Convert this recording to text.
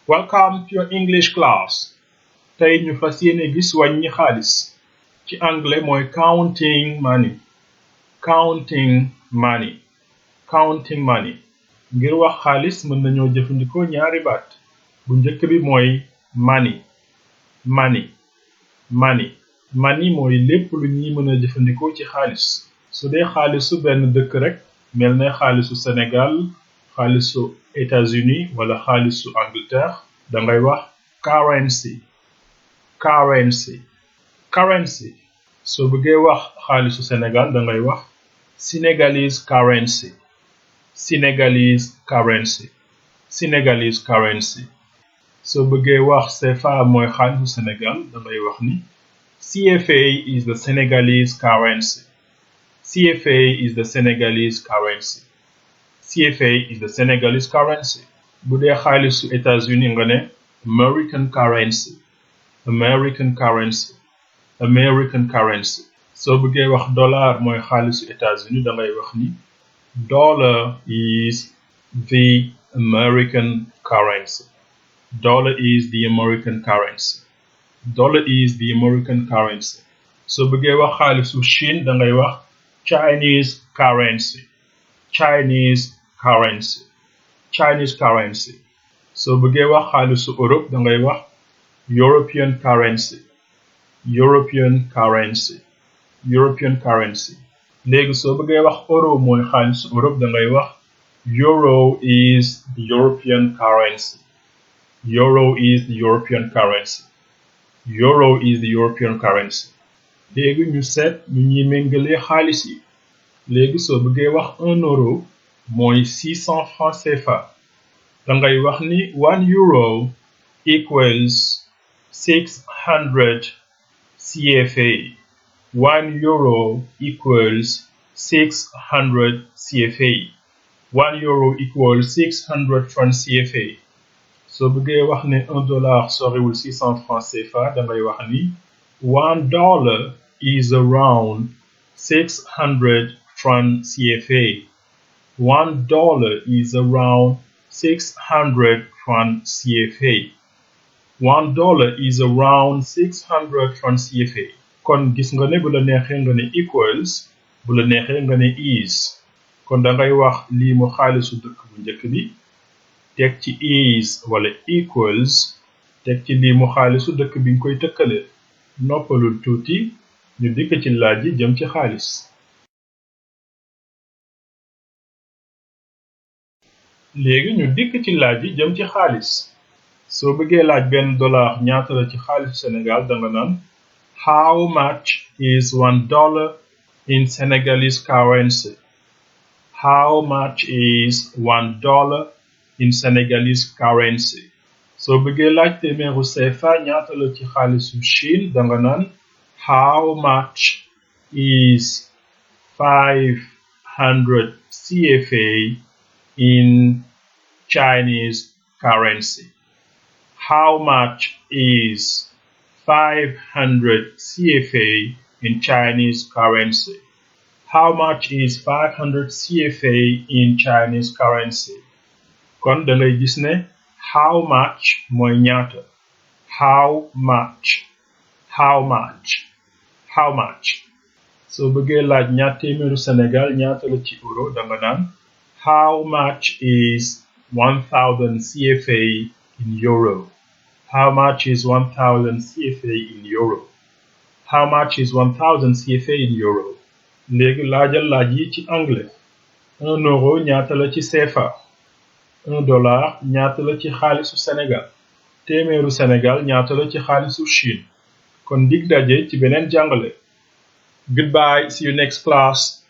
Welcome to your English class. Tey ñu fas yéene gis wàññi xaalis. Ci anglais mooy counting money. Counting money. Counting money. Ngir wax xaalis mën nañoo jëfandikoo ñaari baat. Bu njëkk bi mooy money. Money. Money. Money mooy lépp lu ñuy mën a jëfandikoo ci xaalis. Su dee xaalisu benn dëkk rek mel ne xaalisu Sénégal, xaalisu États-Unis wala xaalisu Angleterre dangay wax currency. Currency. Currency. Soo bëggee wax xaalisu Sénégal dangay wax Senegalese currency. Senegalese currency. Senegalese currency. Soo bëggee wax CFA mooy xaalisu Sénégal dangay wax ni CFA is the Senegalese currency. CFA is the Senegalese currency. CFA is the Senegalese currency. Bu dee xaalisu États-Unis nga ne American currency. American currency. American currency. Soo bëggee wax dollar mooy xaalisu États-Unis dangay wax ni dollar is the American currency. Dollar is the American currency. Dollar is the American currency. Soo bëggee wax xaalisu Chine dangay wax Chinese currency. Chinese currency. Chinese currency. Soo bëggee wax xaalisu Europe dangay wax European currency. European currency. European currency. Léegi soo bëggee wax euro mooy xaalisu Europe dangay wax Euro is the European currency. Euro is the European currency. Euro is the European currency. Léegi ñu seet ñu ñuy méngalee xaalis yi. Léegi soo bëggee wax 1 euro mooy 600 francs CFA. Dangay wax ni 1 euro equals 600 CFA. 1 euro equals 600 CFA. 1 euro equals 600 francs CFA. Soo bëggee wax ne $1 soriwul 600 francs CFA dangay wax ni $1 is around 600 francs CFA. $1 is around 600 francs CFA. $1 is around 600 francs CFA. Kon gis nga ne bu la neexee nga ne equals, bu la neexee nga ne is. Kon dangay wax lii mu xaalisu dëkk bu njëkk bi, teg ci is wala equals, teg ci lii mu xaalisu dëkk bi nga koy tëkkale. Noppalul tuuti ñu dikk ci laaj yi jëm ci xaalis. Léegi ñu dikk ci laaj yi jëm ci xaalis. Soo bëggee laaj benn dollar ñaata la ci xaalisu Sénégal danga naan how much is $1 in Senegalese currency? How much is $1 in Senegalese currency? Soo bëggee laaj téeméeru CFA ñaata la ci xaalisu Chine danga naan how much is 500 CFA in Chinese currency? How much is 500 CFA in Chinese currency? How much is 500 CFA in Chinese currency? Kon da ngay gis ne how much mooy ñaata. How much. How much. How much. Soo bëggee laaj ñaar téeméeru Sénégal ñaata la ci euro danga naan how much is 1000 CFA in euro? How much is 1000 CFA in euro? How much is 1000 CFA in euro? Léegi laajal laaj yi ci anglais. 1 euro ñaata la ci CFA? $1 ñaata la ci xaalisu Sénégal? Téeméeru Sénégal ñaata la ci xaalisu Chine? Kon dig daje ci beneen jàngale. Goodbye, see you next class.